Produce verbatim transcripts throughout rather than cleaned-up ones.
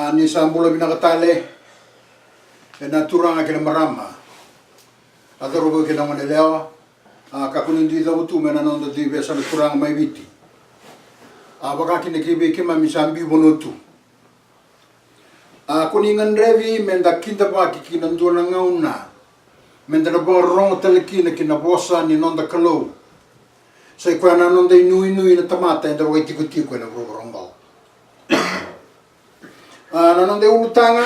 A, ni sa bula vinaka tale e na turaga kei na marama, a cauravou kei na goneyalewa. A, kakua ni dui cavutu mai na noda dui veiyasana turaga mai Viti. A, vaka kina kivei keimami sa biu vanua tu. A, ko ni gadrevi me da kidavaki ki na dua na gauna me da na vakarorogo tale kina ki na vosa ni noda Kalou. Sa i koya na noda inuinui na tamata eda vakaitikotiko e na vuravura oqo. A, na noda iulutaga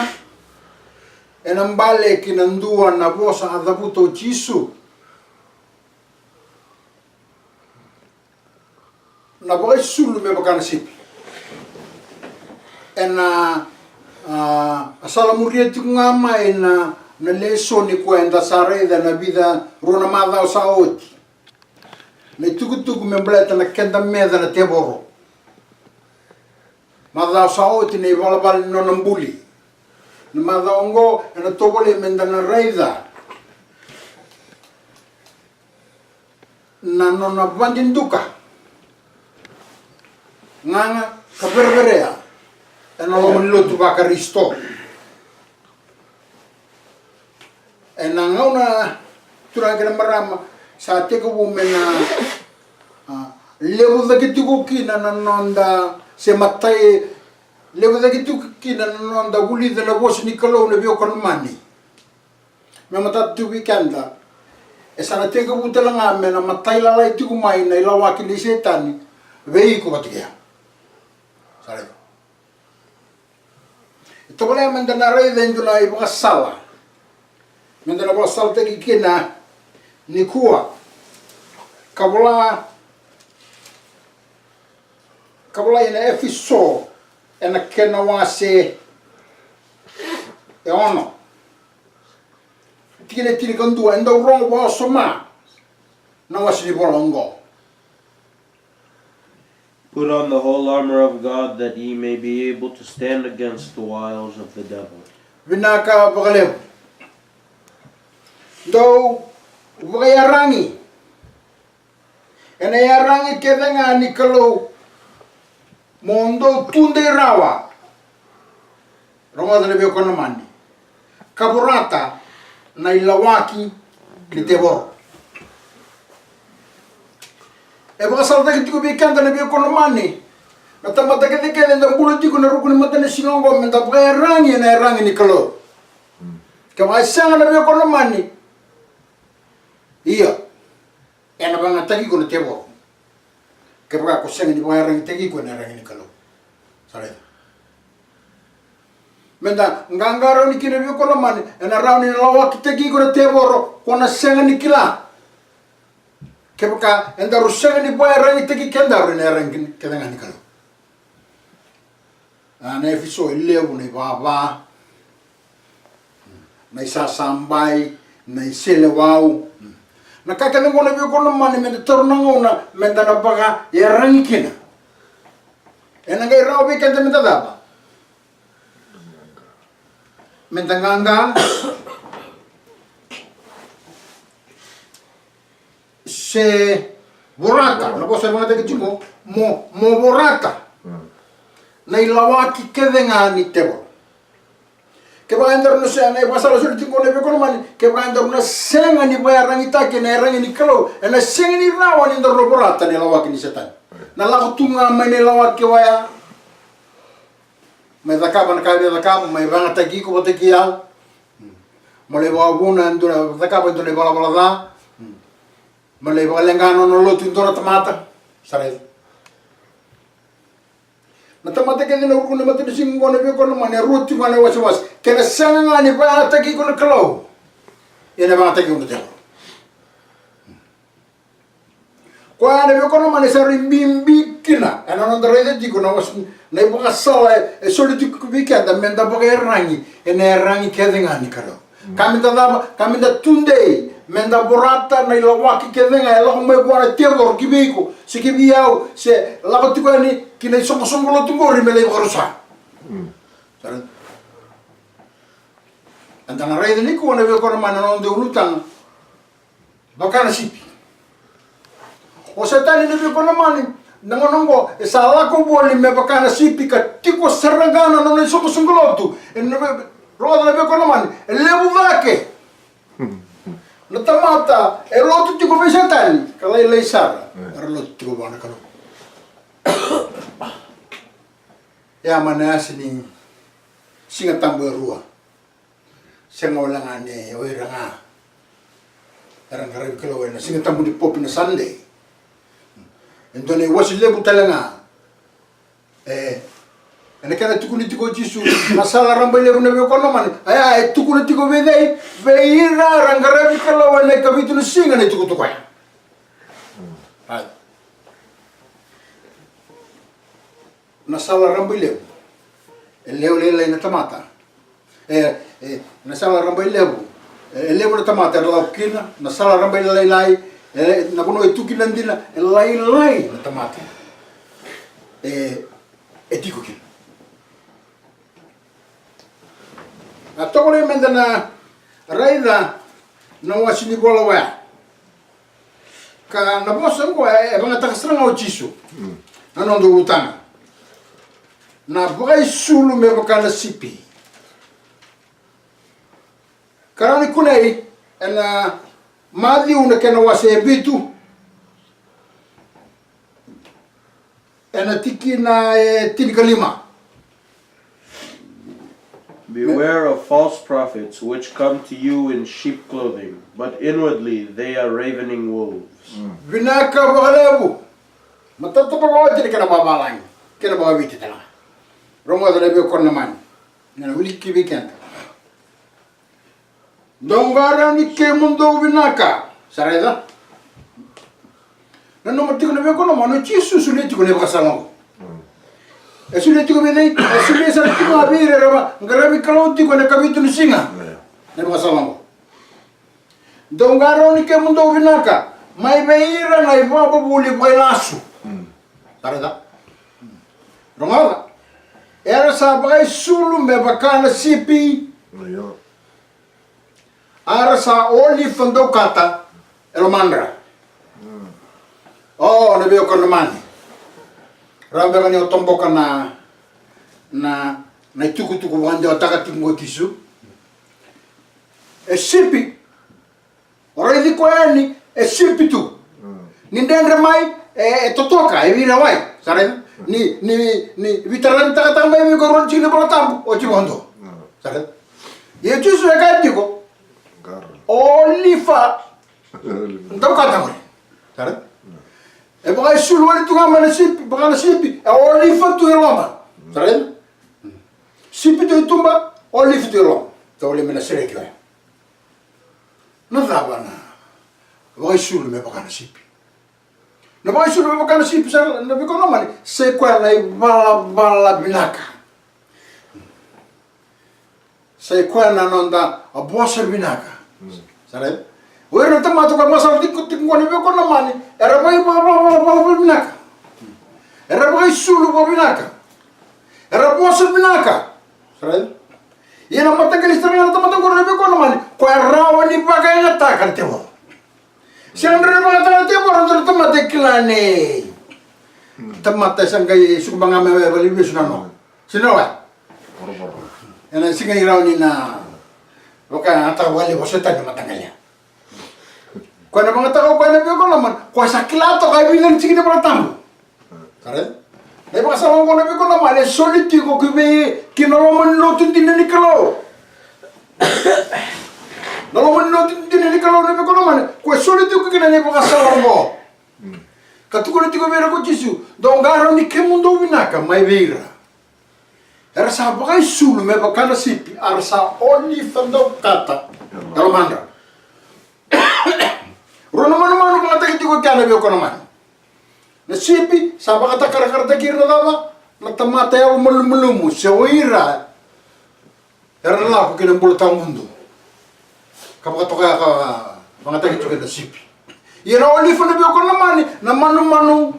e na bale ki na dua na vosa a cavuta o Jisu na vakaisulu me vaka na sipi. E na, a, a salamuria tiko ga mai na, na lesoni koya eda sa raica e na vica rua na macawa sa oti. Na itukutuku me baleta na keda meca na tevoro. Macawa sa oti na ivalavala ni nona buli. Na macawa oqo e na tovolei me da na raica na nona vadiduka gaga ka vereverea e na loma ni lotu vaKarisito. E na gauna, turaga kei na marama, sa tekivu me na, a, levu cake tiko kina na noda, se matai, levu cake tiko kina na noda vulica na vosa ni Kalou na veivakanamani. Me matata tu vei keda, e sa na tekivu tale ga me na matailalai tiko mai na ilawaki ni Setani vei iko vata kei au. Sa raica. E tovolea me da na raica e dua na ivakasala me da na vakasalataki kina nikua. Ka vola, ka vola e na Efeso e na kena wase e ono, tikina e tinikadua, e dau rogo vakawasoma na wase ni vola oqo. Put on the whole armor of God, that ye may be able to stand against the wiles of the devil. Vinaka vakalevu. Dou vakayaragi e na yaragi kece ga ni Kalou, mo dou tudei rawa. Rogoca na veivakanamani. Ka vorata na ilawaki ni tevoro. E vakasalataki tiko vei keda na veivakanamani, na tamata kecekece eda bula tiko na ruku ni matanisiga oqo, me da vakayaragi e na yaragi ni Kalou. Kevaka e sega na veivakanamani, ia, e na vakayagataki iko na tevoro. Kevaka ko sega ni vakayaragitaki iko e na yaragi ni Kalou. Sa raica. Me da qaqa rawa ni kina veivakanamani, e na rawa ni na lawakitaki iko na tevoro, ko na sega ni kila. Kevaka e daru sega ni vakayaragitaki kedaru e na yaragi kece ga ni Kalou. A, na Efeso e levu na ivava, na isasabai, na iseleiwau. Na ka kece oqo na veivakanamani me da taura na gauna me da na vakayaragi kina. E na qai rawa vei keda me da cava? Me da qaqa. Se vorata, na vosa e vakayagataki tiko, mo, mo vorata na ilawaki kece ga ni tevoro. Kevaka edaru na sega, na ivakasala soli tiko na veivakanamani, kevaka edaru na sega ni vakayaragitaki na yaragi ni Kalou, e na sega ni rawa ni daru na vorata na ilawaki ni Setani. Na lako tu ga mai na ilawaki oya. Mai cakava na ka e cakava, mai vakayagataki iko vata kei au. Mo lai vakavuna e dua na, cakava e dua na ivalavala ca. Mo lai vakaleqa na nona lotu e dua na tamata. Sa raica. Na tamata kece na ruku ni matanisiga oqo na veivakanamani, e rua tiko ga na iwasewase. Ke na sega ga ni vakayagataki iko na Kalou, ia na vakayagataki iko na tevoro. Koya na veivakanamani sa rui bibi kina ena noda raica tiko na wasa, na ivakasala e soli tiko vei keda meda vakaiyaragi ena iyaragi kece ga ni Kalou. Ka meda cava? Ka meda tudei, meda vorata na ilawaki kece ga e lako mai vua na tevoro ki vei iko se ki vei au, se lako tiko yani ki na isoqosoqo lotu qori me lai vakarusa. Sa raica? Eda na raica nikua na veivakanamani na noda ulutaga. Vaka na sipi. O Setani na veivakanamani, Na gauna oqo e sa lako voli me vaka na sipi ka tiko sara ga na nona isoqosoqo lotu. E na ve-, rogoca na veiwekani lomani, e levu cake na tamata e lotu tiko vei Setani ka lailai sara era lotu tiko vua na Kalou. Ia mai na yasa ni Siga Tabu e rua. Sega wale ga ni o ira ga era qaravi Kalou ena Siga Tabu ni Pope na Sunday. E dua na iwasi levu tale ga. E, ena kena tukuni tiko o Jisu na sala rabailevu, na veiwekani lomani. Aya e tukuna tiko vei cei? Vei ira era qaravi Kalou ena ikavitu ni siga na itukutuku ya. Aya. Na sala rabailevu. E lewe lailai na tamata. E, e, na sala rabailevu. E, e levu na tamata era lako kina. Na sala rabailailai. E, na vanua e tu kina na dina. E lailai na tamata e, e tiko kina. A tovolei meda na raica na wasi ni vola oya. Ka na vosa oqo e, e vagataka sara ga o Jisu. Na noda ulutaga. Na vakaisulu me vaka na sipi. Ka rawa ni kunei ena Maciu na kena wase e vitu. Ena tikina e tinikalima. Beware of false prophets which come to you in sheep clothing, but inwardly they are ravening wolves. Vinaka vakalevu. Matata vakalevu oti na kena vavalagi, kena vakaviti tale ga. Rogoca na veiwekani lomani. Na wiliki vei keda. Dou qarauni kemudou vinaka. Sa raica? Nanuma tiko na veiwekani lomani, o Jisu solia tiko na ivakasala oqo. E solia tiko vei cei? E solia sara tiko ga vei ira era qaravi Kalou tiko ena ikavitu ni siga. Na ivakasala oqo. Dou qarauni kemudou vinaka mai vei ira na ivakavuvuli vakailasu. Sa raica? Rogoca. Era sa vakaisulu me vaka na sipi. A ra sa olifa daukata e lomadra. O, na veiwekani lomani. Rawa beka ni o toboka na, na, na itukutuku vakadewataka tiko qo o Jisu. E sipi. O raici koya yani e sipi tu. Ni dredre mai e, e totoka e veirawai. Sa raica? Ni, ni, ni veitaratara ni takataka mai vei iko e rua na tiki ni Vola Tabu, oti vakadua. Sa raica? Ia o Jisu e kaya tiko, o olifa daukata qori. Sa raica? E vakaisulu wale tu ga mai na sipi, vaka na sipi, e olifa tu e loma. Sa raica? Sipi tu e tuba, olifa tu e loma. Tovolei me na sereki oya. Na cava na vakaisulu me vaka na sipi? Na vakaisulu me vaka na sipi, sa na veiwekani lomani, sa i koya na ivalavala vinaka. Sa i koya na noda vosa vinaka. Sa raica? O ira na tamata koya vakasala tiko, tiko qo na veiwekani lomani, era vakaivalavala vinaka. Era vakaisulu vakavinaka. Era vosa vinaka. Sa raica? Ia na mataqali sara ga na tamata qori na veiwekani lomani, koya rawa ni vakayagataka na tevoro. Sega ni rawa ni vakayagataka na tevoro, na tamata e kila ni tamata e sa qai suka ga mai vale ni vesu na no. Sega ni rawa. Ena sega ni rawa ni na vakayagataka vakalevu o Setani na mataqali ya. Koya na vakayagataka o koya na veiwekani lomani, koya sa kila toka e vica na tiki ni Vola Tabu. Sa raica? Na ivakasala oqo na veiwekani lomani e soli tiko ki vei, ki na loma ni lotu dina ni Kalou. Na loma ni lotu dina ni Kalou na veiwekani lomani, koya e soli tiko kina na ivakasala oqo. Ka tukuna tiko vei ira ko Jisu, dou qarauni kemudou vinaka mai vei ira era sa vakaisulu me vaka na sipi, a ra sa olifa daukata e lomadra. Rua na manumanu vakayagataki tiko kina na veiwekani lomani. Na sipi sa vakatakarakarataki ira na cava? Na tamata yalomalumalumu, se o ira era lako ki na bula tawamudu. Ka vakatoka, ka vakayagataki tiko na sipi. Ia na olifa na veiwekani lomani, na manumanu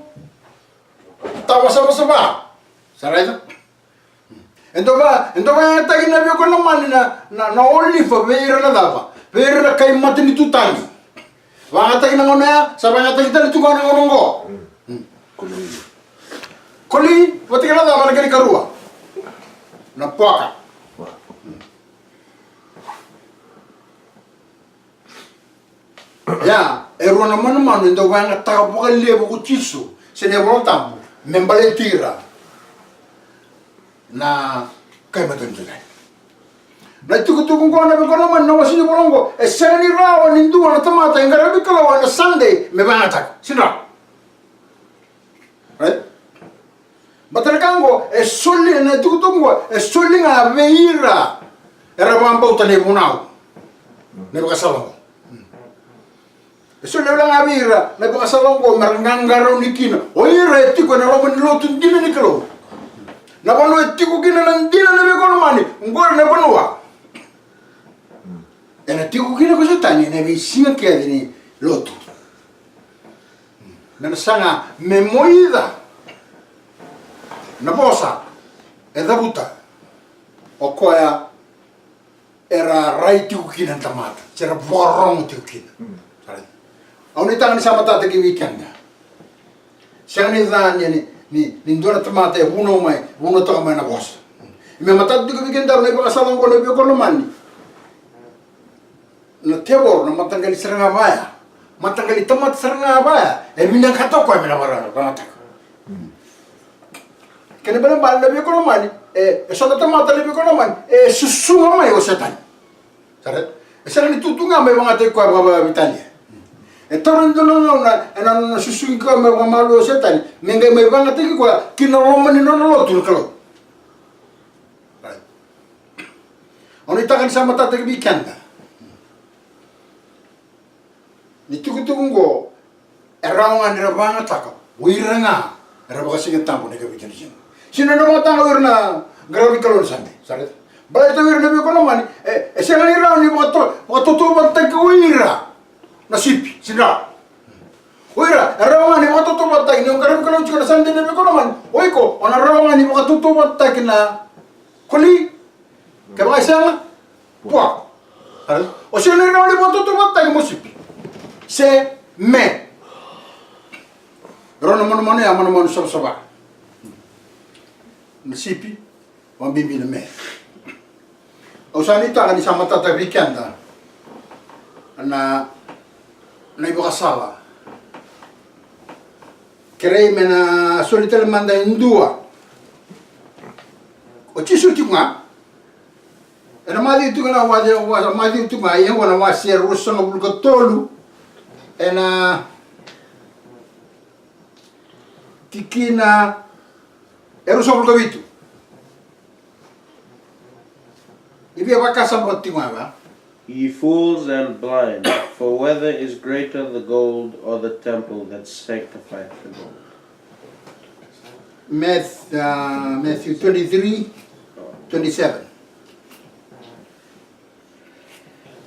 tawasavasava. Sa raica? E dau va, e dau vakayagataki na veiwekani lomani na, na, na olifa vei ira na cava? Vei ira na kai matanitu tani. Vakayagataki na gauna ya, sa vakayagataki tale tu ga na gauna oqo. Mm. Mm. Koli, vata kei na cava na kena ikarua? Na poaka. Ia, e rua na manumanu e dau vakayagataka vakalevu ko Jisu se na iVola Tabu me baleti ira na kai matanitu tani. Na itukutuku oqo, na veiqo na mani, na wase ni vola oqo, e sega ni rawa ni dua na tamata e qaravi Kalou ena Sunday me vakayagataka. Sega ni rawa. Right? Baleta na ka oqo e soli, na itukutuku oqo e soli ga vei ira era vakabauta na ivunau, na ivakasala oqo. E soli wale ga vei ira na ivakasala oqo me ra qaqarauni kina o ira e tiko ena loma ni lotu dina ni Kalou. Na vanua e tiko kina na dina, na veiqo na mani, oqori na vanua ena tiko kina ko Setani ena veisiga kece ni lotu. Me na saga me moica na vosa e cavuta o koya era rai tiko kina na tamata se ra vakarorogo tiko kina. Sa raica? Au nuitaka ni sa matata ki vei keda. Sega ni ca ni, ni, ni dua na tamata e vunau mai, vunautaka mai na vosa. Me matata tiko vei kedaru na ivakasala oqo, na veiqo na mani. Na tevoro na mataqali sara ga vaya, mataqali tamata sara ga vaya e vinakata o koya me na vara, varautaka. Kena ibalebale na veiqo na mani, e, e so na tamata na veiqo na mani e susuga mai o Setani. Sa raica? E sega ni tu tu ga mai vakayagataki koya vakavitalia. E taura e dua na gauna ena nona susugi koya mai vakamalua o Setani me qai mai vakayagataki koya ki na loma ni nona lotu na Kalou. Right. Au nuitaka ni sa matata ki vei keda. Ni tukutuku oqo e rawa ga ni ra vakayagataka o ira ga era vakasigatabu ena ikavitu ni siga. Sega ni ra vakayagataka o ira na qaravi Kalou ena Sunday. Sa raica? Baleta o ira na veiqo na mani, e, e sega ni rawa ni vakato-, vakatautauvatataki o ira na sipi. Sega ni rawa. O ira e rawa ga ni vakatautauvatataki ni o qaravi Kalou tiko ena Sunday, na veiqo na mani. O iko o na rawa ga ni vakatautauvatataki na koli. Kevaka e sega, poaka. O sega ni rawa ni vakatautauvatataki mo sipi se me. Rua na manumanu ya, manumanu savasava. Na sipi, vakabibi na me. Au sa nuitaka ni sa matata vei keda na, na ivakasala. Kerei me na soli tale mada e dua. O Jisu tiko ga ena Maciu tiko ga, wase, wase, Maciu tiko ga, ia oqo na wase e ruasagavulu ka tolu, ena tikina e ruasagavulu ka vitu. Ni via vakasama tiko ga, va? Ye fools and blind, for whether is greater, the gold or the temple that sanctifieth the gold? Math-, uh, Matthew twenty-three, twenty-seven.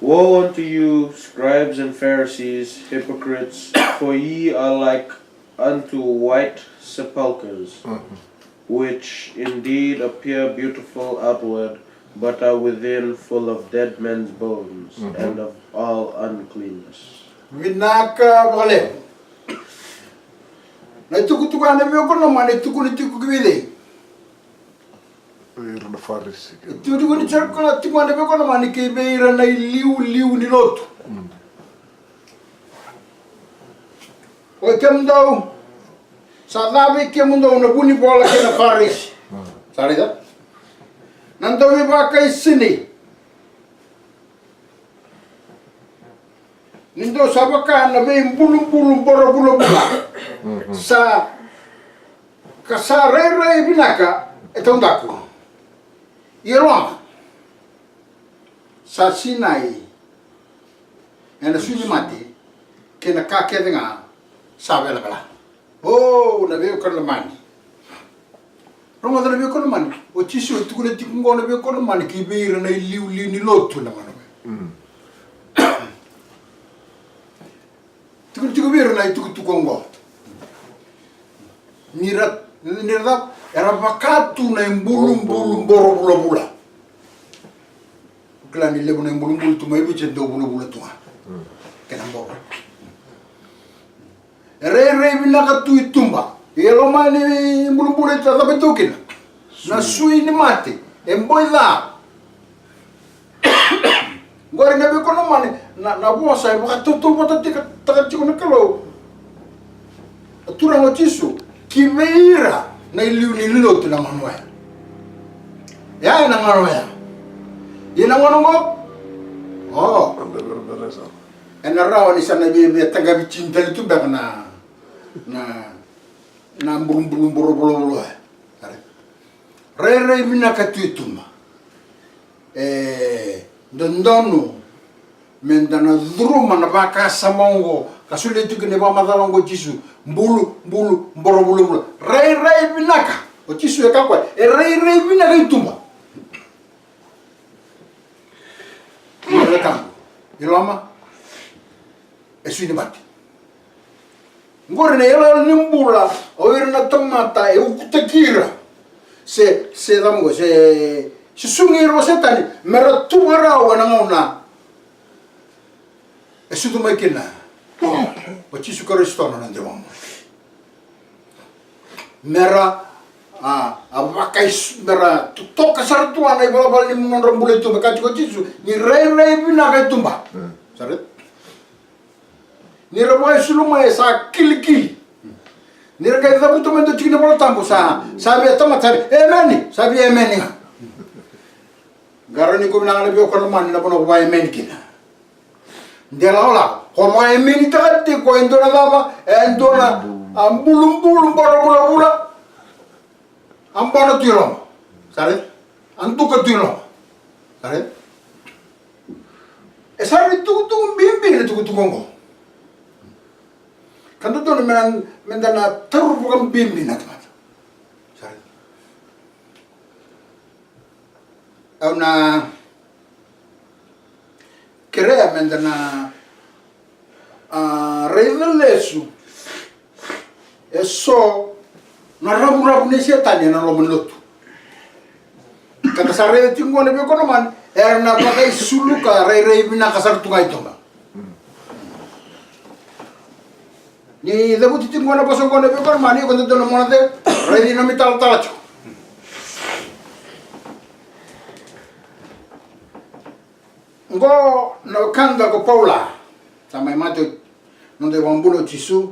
Woe unto you, scribes and Pharisees, hypocrites, for ye are like unto white sepulchres, which indeed appear beautiful outward, but are within full of dead men's bones and of all uncleanness. Vinaka vakalevu. Na itukutuku ya na veiqo na mani e tukuni tiko ki vei cei? Ira na Farisi. E tukuni tiko na, tukuni na veiqo na mani ki vei ira na iliuliu ni lotu. O i kemudou, sa ca vei kemudou na vunivola kei na Farisi. Sa raica? Na dauveivakaisini. Ni dou sa vaka na veibulubulu boro vulavula. Sa, ka sa rairai vinaka e taudaku. Ia loma sa sinai ena sui ni mate kei na ka kece ga sa velavela. O, na veiwekani lomani. Rogoca na veiwekani lomani. O Jisu e tukuna tiko oqo na veiwekani lomani ki vei ira na iliuliu ni lotu na manumanu. Tukuna tiko vei ira na itukutuku oqo. Ni ra, ni ra, era vaka tu na ibulubulu boro vulavula. Kila ni levu na ibulubulu tu mai Viti e dau vulavula tu ga. Kena boro. E rairai vinaka tu i tuba. E lomani bulubulu e cava e tu kina? Na sui ni mate. E boi ca. Qori na veikonamani, na, na vosa e vakatautauvatataka tiko na Kalou, a Turaga o Jisu, ki vei ira na iliu ni lotu na gauna oya. Ia na gauna oya. Ia na gauna oqo. O. Ena rawa ni sa na via, via taqavi tini tale tu beka na, na, na bulubulu boro volovolo oya. Rairai vinaka tu i tuba. E dodonu meda na curuma na vakasama oqo ka solia tiko na ivakamacala oqo o Jisu. Bulu, bulu, boro vulavula. Rairai vinaka. O Jisu e kaya o koya, e rairai vinaka i tuba. Ia e tau i loma, e sui ni mate. Qori na iyaloyalo ni bula, o ira na tamata e ukutaki ira. Se, se cava qo, se susugi ira o Setani mera tu vakarau ena gauna e sucu mai kina o Jisu Karisito na noda iVakabula. Mera, a, a vakais-, mera totoka sara tu ga na ivalavala ni nodra bula i tuba, ka tiko o Jisu, ni rairai vinaka i tuba. Mm. Sa raica? Ni ra vakaisulu mai e sa kilikili. Ni ra qai cavuta mai e dua tiki ni Vola Tabu, sa, sa via tamata, sa via emeni, sa via emeni ga. Qarauni iko vinaka na veiwekani lomani na vanua ko vakaemeni kina. De lakolako ko vakaemenitaka tiko e dua na cava, e dua na, a, bulubulu boro vulavula. A bona tu i loma. Sa raica? A duka tu i loma. Sa raica? E sa rui tukutuku bibi na tukutuku oqo. Ka dodonu me, meda na taura vakabibi na tamata. Sa raica? Au na kerea meda na, a, raica lesu eso na ravuravu nei Setani ena loma ni lotu. Ka da sa raica tiko qo na veiwekani lomani, era na vakaisulu ka rairai vinaka sara tu ga i tuba. Ni cavuti tiko qo na vosa qo na veiwekani lomani, iko dodonu mo na raici nomu italatala tiko. Qo na wekada ko Paula, sa mai mate noda iVakabula o Jisu.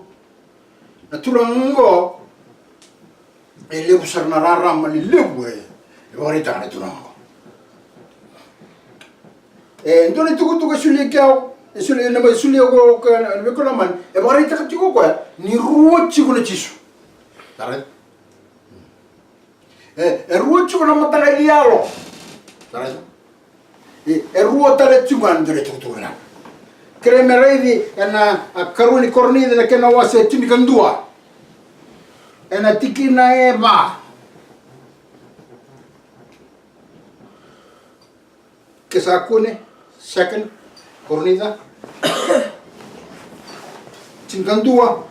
Na turaga oqo e levu sara na rarama lelevu e, e vakaraitaka na turaga oqo. E dua na itukutuku e solia kina, e solia, na mai solia ko, ko, na veiwekani lomani, e vakaraitaka tiko o koya ni rua tiko na Jisu. Sa raica? E, e rua tiko na mataqali yalo. Sa raica? E, e rua tale tiko ga na dua na itukutuku vinaka. Kerei me raici ena, a, karua ni Korinica na kena wase e tinikadua, ena tikina e va. Ke sa kune, Second Korinica tinikadua,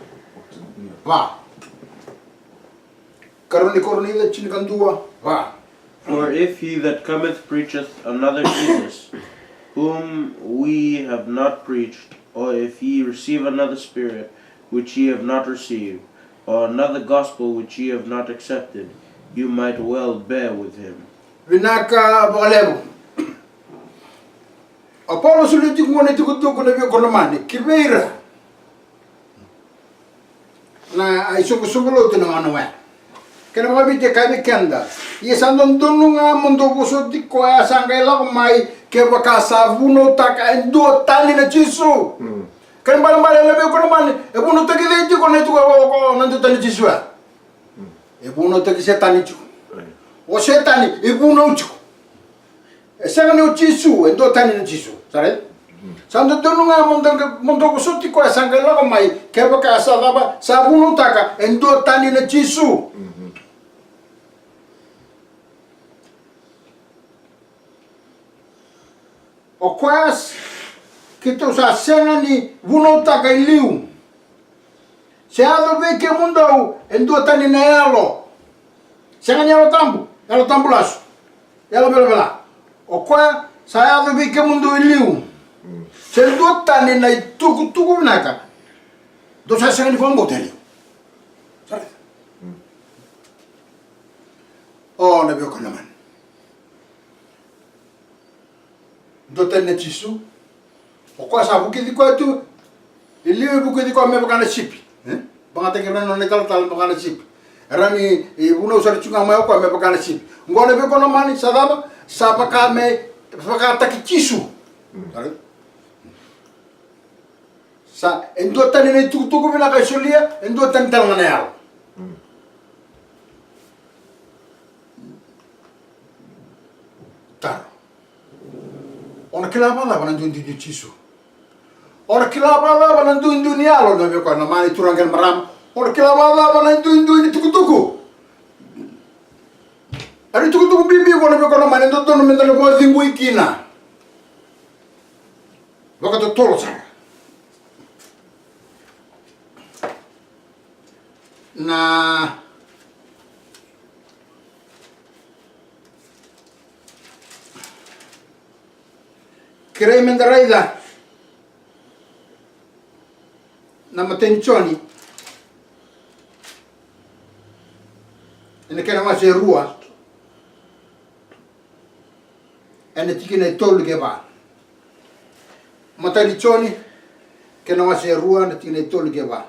va. Karua ni Korinica tinikadua, va. For if he that cometh preacheth another Jesus, whom we have not preached, or if ye receive another spirit, which ye have not received, or another gospel which ye have not accepted, you might well bear with him. Vinaka vakalevu. O Paula solia tiko qo na itukutuku na veiwekani lomani ki vei ira na isoqosoqo lotu na gauna oya. Kena vakaviti e kaya vei keda, ia sa dodonu ga mo dou vosoti koya sa qai lako mai kevaka sa vunautaka e dua tani na Jisu. Mm. Kena ibalebale na veiwekani lomani, e vunautaki cei tiko na itukutuku, o, o, na dua tani na Jisu ya? E vunautaki Setani tiko. O Setani e vunau tiko. E sega ni o Jisu, e dua tani na Jisu. Sa raica? Sa dodonu ga mo dou, mo dou vosoti koya sa qai lako mai, kevaka sa cava, sa vunautaka e dua tani na Jisu. O koya s-, keitou sa sega ni vunautaka e liu. Se yaco vei kemudou e dua tani na yalo. Sega ni Yalo Tabu, Yalo Tabu lasu, yalo velavela. O koya sa yaco vei kemudou e liu. Se dua tani na itukutuku vinaka, dou sa sega ni vakabauta e liu. Sa raica? O na veiwekani lomani. Dua tani na Jisu. O koya sa vukici koya tu. E liu e vukici koya me vaka na sipi. E? Vakayagataki ira na nona italatala me vaka na sipi. E rawa ni, e, vunau sara tu ga mai o koya me vaka na sipi. Oqo na veiwekani lomani sa cava? Sa vaka me, vakataki Jisu. Sa e dua tani na itukutuku vinaka e solia, e dua tani tale ga na yalo. Taro. O na kila vakacava na duidui ni Jisu? O na kila vakacava na duidui ni yalo? Na veiwekani lomani, turaga kei na marama, o na kila vakacava na duidui ni tukutuku? Era itukutuku bibi qo na veiwekani lomani, e dodonu meda na vakacegui kina. Vakatotolo sara. Na kerei meda raica na imatai ni Joni, ena kena wase e rua, ena tikina e tolu kei va. Imatai ni Joni, kena wase e rua, na tikina e tolu kei va.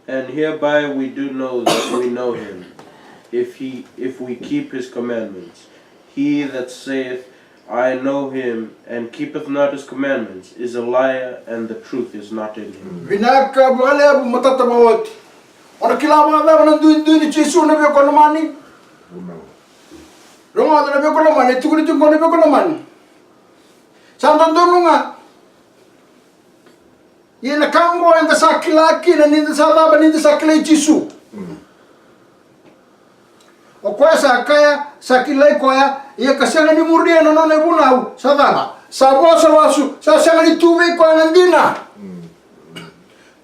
And hereby we do know that we know him, if he, if we keep his commandments. He that saith, I know him, and keepeth not his commandments, is a liar, and the truth is not in him. Vinaka vakalevu, matata vakaoti. O na kila vakacava na duidui ni Jisu na veiwekani lomani? Rogoca na veiwekani lomani, e tukuni tiko na veiwekani lomani. Sa dodonu ga. Ia na ka oqo eda sa kila kina ni da sa cava, ni da sa kilai Jisu. O koya sa kaya, sa kilai koya, ia ka sega ni muria na nona ivunau, sa cava? Sa vosa lasu, sa sega ni tu vei koya na dina.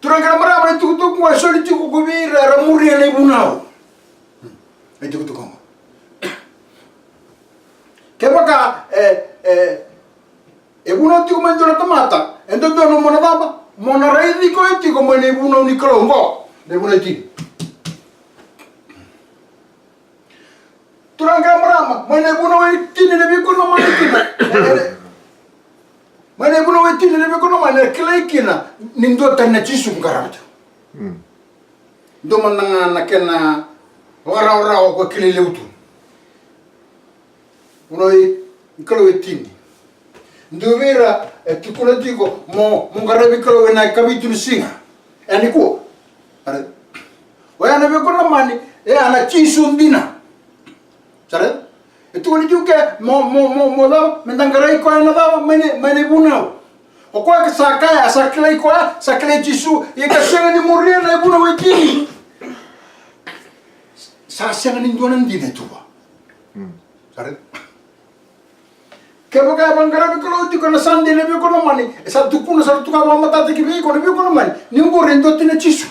Turaga kei na marama, na itukutuku oqo e soli tiko ko vei ira era muria na ivunau. Na itukutuku oqo. Kevaka, e, e, e vunau tiko mai dua na tamata, e dodonu mo na cava? Mo na raici koya tiko mai na ivunau ni Kalou oqo. Na ivunau e tini. Turaga kei na marama, mai na ivunau e tini na veiwekani lomani kina. Mai na ivunau e tini na veiwekani lomani, e kilai kina ni dua tani na Jisu ko qarava tiko. Dua mada ga na kena vakarawarawa ko kilai levu tu. Vunau ni Kalou e tini. Dua vei ira e tukuna tiko mo, mo qaravi Kalou ena ikavitu ni siga. E nikua. Oya na veiwekani lomani, e a na Jisu dina. Sara? E tukuni tiko ke mo, mo, mo, mo cava, meda qarai koya ena cava, mai na, mai na ivunau. O koya ka sa kaya, sa kilai koya, sa kilai Jisu, ia ka sega ni muria na ivunau e tini. Sa sega ni dua na dina e tu vua. Sara? Kevaka e vaqaravi Kalou tiko ena Sade na veiwekani lomani, e sa tukuna sara tu ga vakamatata ki vei iko na veiwekani lomani, ni oqori e dua tani na Jisu.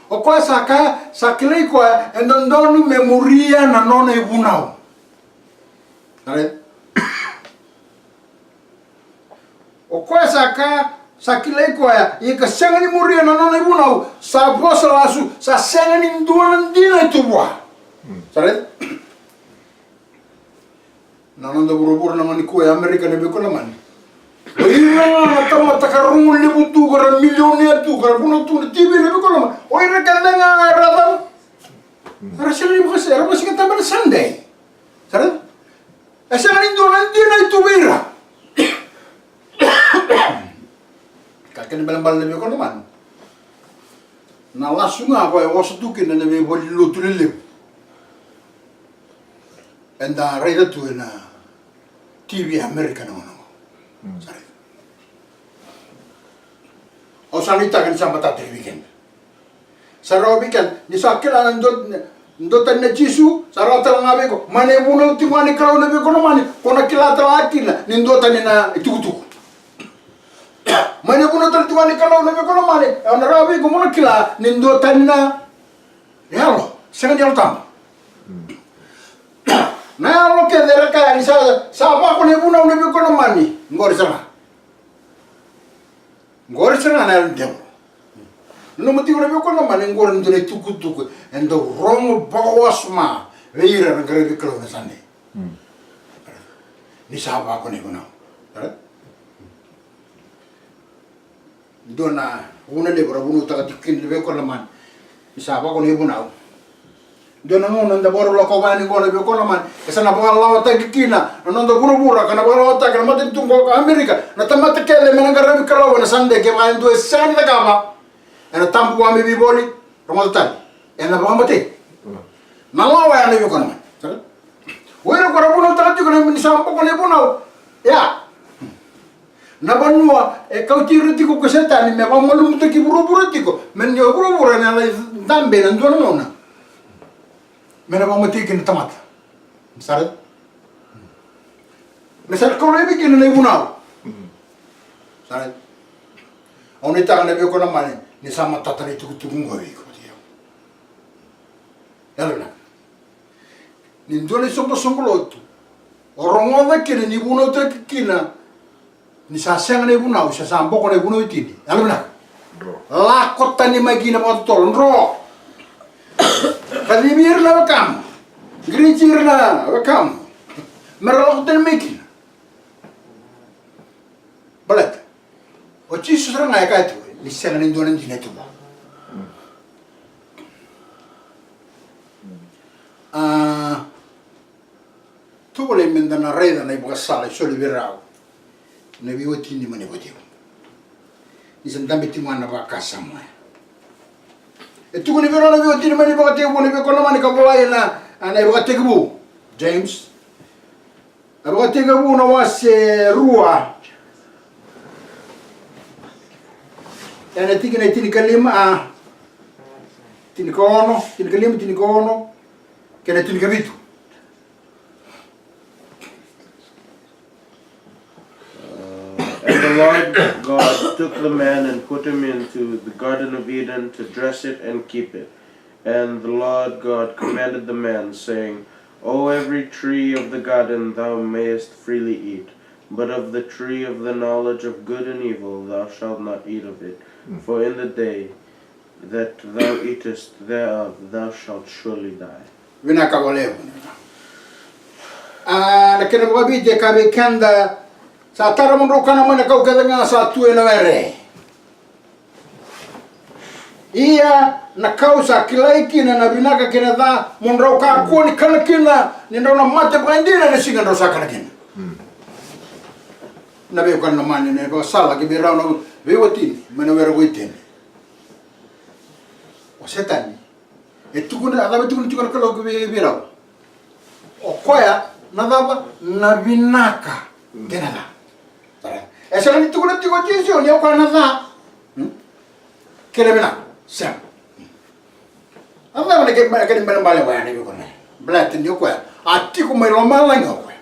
O koya sa kaya, sa kilai koya, e dodonu me muria na nona ivunau. O koya sa kaya, sa kilai koya, ia ka sega ni muria na nona ivunau, sa vosa lasu, sa sega ni dua na dina e tu vua. Sara? Na noda vuravura na gone kua e Amerika na veiwekani lomani. O ira ga na tamata ka rogo levu tu, ka ra milionea tu, ka ra vunau tu na T V na veiwekani lomani. O ira kece ga era cava? Era sega ni vaka, era vakasigatabu ena Sunday. Sara? E sega ni dua na dina e tu vei ira. Ka kena ibalebale na veiwekani lomani, na lasu ga koya e oso tu kina na veivalenilotu lelevu. Eda raica tu ena T V Amerika na gauna oqo. Sa raica. Au sa nuitaka ni sa matata ki vei keda. Sa rawa vei keda ni sa kila na dua, dua tani na Jisu, sa rawa tale ga vei iko. Mai na ivunau tiko ga ni Kalou na veiwekani lomani, ko na kila tale ga kina ni dua tani na itukutuku. Mai na ivunau tale tiko ga ni Kalou na veiwekani lomani, e na rawa vei iko mo na kila ni dua tani na yalo, sega ni Yalo Tabu. Na yalo kece era kaya ni sa, sa vako na ivunau na veiwekani lomani, qori sara ga. Qori sara ga na yalo ni tevoro. Nanuma tiko na veiwekani lomani, oqori e dua na itukutuku e dau rogo vakawasoma vei ira na qaravi Kalou na Sade. Ni sa vako na ivunau. Dua na vuna levu ra vunautaka tiko kina na veiwekani lomani, ni sa vako na ivunau. Dua na gauna da vakarau lako yani qo na veiwekani lomani, e sa na vakalawataki kina na noda vuravura ka na vakalawataki na matanitu qo ka Amerika, na tamata kece me na qaravi Kalou ena Sade. Kevaka e dua e sega ni cakava, ena tabu vua me veivoli, rogoca tale, ena vakamatei. Na lawa ya na veiwekani lomani. O ira ko ra vunautaka tiko ni sa boko na ivunau. Ia, na vanua e kauti ira tiko ko Setani me vakamalumutaki vuravura tiko, me ni vuravura ena lai dabe ena dua na gauna me na vakamatei kina na tamata. Sa raica? Me sa na kau laivi kina na ivunau. Sa raica? Au nuitaka na veiwekani lomani ni sa matata na itukutuku qo vei iko. Yalo vinaka. Ni dua na isoqosoqo lotu o rogoca kina ni vunautaki kina ni sa sega na ivunau, se sa boko na ivunau e tini. Yalo vinaka. Dro. Lako tani mai kina vakatotolo, dro. Kacivi ira na wekamu. Qiriti ira na wekamu me ra lako tani mai kina. Baleta o Jisu sara ga e kaya tu ni sega ni dua na dina e tu vua. A, tovolei me da na raica na ivakasala e soli vei rau na veiwatini mai na ivakatekivu. Ni sa dabe tiko ga na vakasama oya. E tukuni vei rau na veiwatini mai na ivakatekivu, na veiwekani lomani, ka volai ena, na ivakatekivu. James. Na ivakatekivu na wase rua, ena tikina e tinikalima, a, tinikaono, tinikalima, tinikaono kei na tinikavitu. Uh, and the Lord God took the man and put him into the Garden of Eden to dress it and keep it. And the Lord God commanded the man, saying, O every tree of the garden thou mayest freely eat, but of the tree of the knowledge of good and evil thou shalt not eat of it. Mm. For in the day that thou eatest thereof, thou shalt surely die. Vinaka vakalevu. A, na kena vakaviti e kaya vei keda, sa tara mo drau kana mai na kau kece ga sa tu ena were. Ia na kau sa kilai kina na vinaka kei na ca, mo drau kakua ni kana kina, ni drau na mate vakaidina ena siga drau sa kana kina. Mm. Na veiwekani lomani, na ivakasala ki vei rau na veiwatini mai na were ko Iteni. O Setani e tukuna, a cava e tukuna tiko na Kalou ki vei, vei rau? O koya na cava? Na vinaka kei na ca. Sara. E sega ni tukuna tiko o Jisu ni o koya na ca, hmm, kei na vinaka. Sega. A cava na kena, kena ibalebale koya na veiwekani? Baleta ni o koya a tiko mai lomalagi o koya.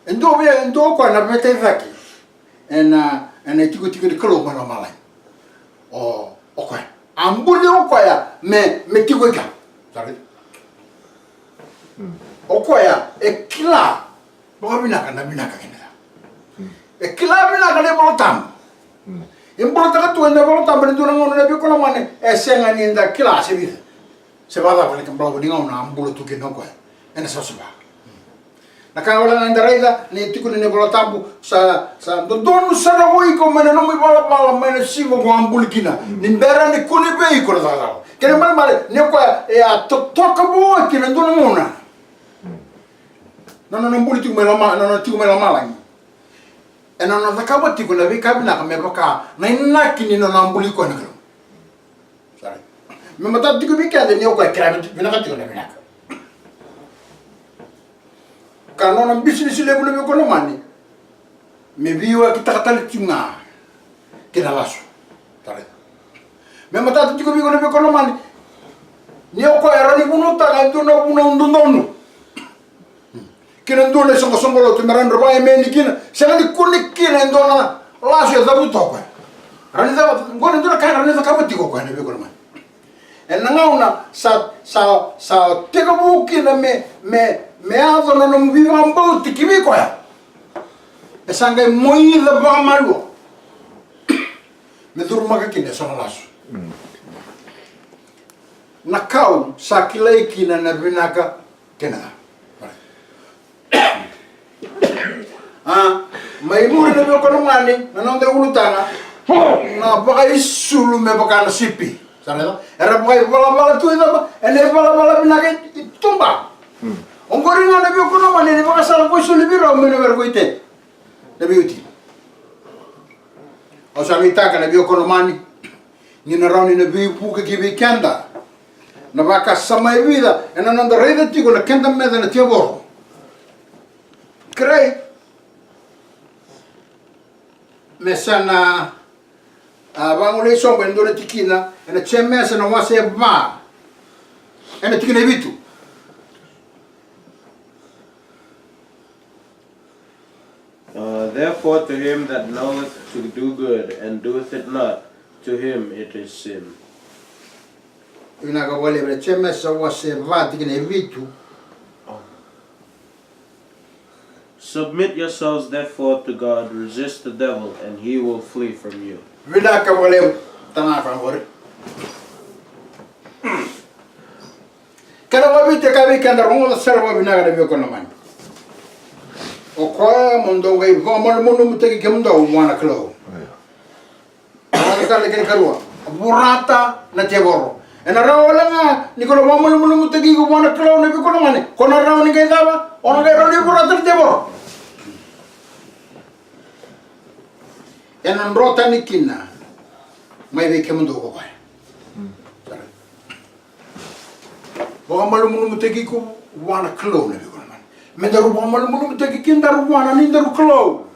E dua vei, e dua o koya na veta i cake ena, ena itikotiko ni Kalou mai lomalagi. O, o koya a buli o koya me, me tiko i kea. Sara. Mm. O koya e kila vakavinaka na vinaka kei na ca. Mm. E kila vinaka na iVola Tabu. Mm. E bulataka tu ena iVola Tabu ena dua na gauna, na veiwekani lomani, e sega ni da kila se vica se vakacava na kena balavu ni gauna a bula tu kina o koya ena savasava. Na ka wale ga eda raica ni tiko ena iVola Tabu, sa, sa dodonu sara o iko mai na nomu ivalavala mai na siga ko a buli kina. Mm. Ni bera ni kune vei iko na cakacaka. Kena ibalebale ni o koya e a totoka vua kina dua na gauna na nona buli tiko mai loma, na nona tiko mai lomalagi. Ena nona cakava tiko na veika vinaka me vaka na inaki ni nona a buli koya na Kalou. Sara. Me matata tiko vei keda ni o koya e kila vinaka tiko na vinaka. Ka nona bisinisi levu, na veiwekani lomani, me veiwakitaka tale tiko ga kei na lasu. Sara. Me matata tiko vei iko, na veiwekani lomani, ni o koya e rawa ni vunautaka e dua na vunau dodonu kei na dua na isoqosoqo lotu me rawa ni ra vakaemeni kina, sega ni kune kina e dua na lasu e cavuta o koya. Rawa ni cava, qo na dua na ka e rawa ni cakava tiko o koya, na veiwekani lomani. Ena gauna sa, sa, sa tekivu kina me, me, me yaco na nomu veivakabauti ki vei koya, e sa qai moica vakamalua. me curumaka kina eso na lasu. Na kau sa kilai kina na vinaka kei na ca. A, mai muri na veiwekani lomani, na noda ulutaga, na vakaisulu me vaka na sipi. Sa raica? Era vakaivalavala tu e cava? Ena ivalavala vinaka i tuba. Oqori ga na veiwekani lomani, ena ivakasala ko isulu vei rau mai na were ko Iteni. Na veiwatini. Au sa nuitaka na veiwekani lomani ni na rawa ni na veivuke ki vei keda na vakasama e vica ena noda raica tiko na keda meca na tevoro. Kerei me sa na, a, vagolei sobu e dua na tikina ena Jemesa na wase e va, ena tikina e vitu. Uh, therefore, to him that knoweth to do good and doeth it not, to him it is sin. Vinaka vakalevu. Jemesa wase va tikina e vitu. Submit yourselves therefore to God, resist the devil, and he will flee from you. Vinaka vakalevu. Tana ka qori. Kena vakaviti e kaya vei keda, rogoca sara vakavinaka na veiwekani lomani. O koya mo dou qai vakamalumalumutaki kemudou vua na Kalou. Rogoca sara na kena ikarua. Vorata na tevoro. Ena rawa wale ga ni ko na vakamalumalumutaki iko vua na Kalou na veiwekani lomani. Ko na rawa ni qai cava? O na qai rawa ni vorata na tevoro. Ena dro tani kina mai vei kemudou ko koya. Vakamalumalumutaki iko vua na Kalou na veiwekani lomani. Me daru vakamalumalumutaki kedaru vua na nodaru Kalou.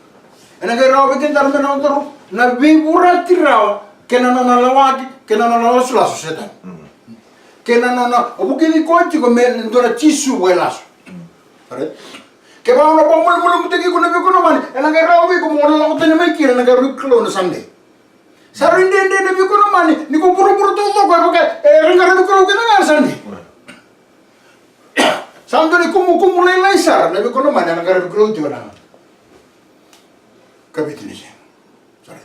Ena qai rawa vei kedaru me na daru na veivorati rawa kei na nona lawaki, kei na nona lasulasu o Setani. Kei na nona vukici koya tiko me dua na Jisu vakailasu. Alright? Kevaka o na vakamalumalumutaki iko na veiwekani lomani, ena qai rawa vei iko mo na lako tani mai kina na qaravi Kalou na Sunday. Sa rui dredre na veiwekani lomani ni ko vuravura taucoko e vaka e ra qaravi Kalou kece ga na Sunday. Sa dua na ikumukumu lailai sara na veiwekani lomani ena qaravi Kalou tiko na ikaviti ni siga. Sa rui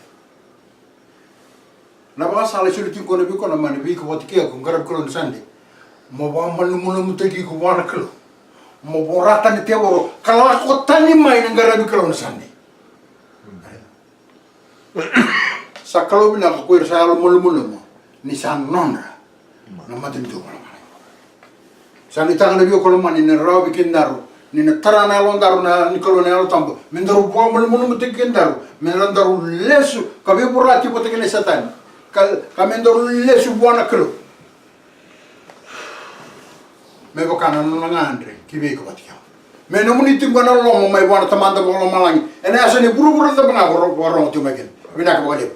Na vakasala e soli tiko na veiwekani lomani vei iko vata kei au ko qaravi Kalou na Sunday. Mo vakamalumalumutaki iko vua na Kalou. Mo vorata na tevoro ka lako tani mai na qaravi Kalou na Sunday. Sa Kalou vinaka ko ira sa yalomalumalumu ni sa nodra na matanitu vakalomalagi. Sa nuitaka na veiwekani lomani ni na rawa vei kedaru ni na tara na yalodaru na ni Kalou na Yalo Tabu me daru vakamalumalumutaki kedaru me na daru lesu ka veivorati vata kei na Setani ka, ka me daru lesu vua na Kalou. Me vaka na nona gadre ki vei iko vata kei au. Me nomuni tiko na loloma mai vua na Tamada vakalomalagi ena yasa ni vuravura cava ga ko vakarorogo tiko mai kina. Vinaka vakalevu.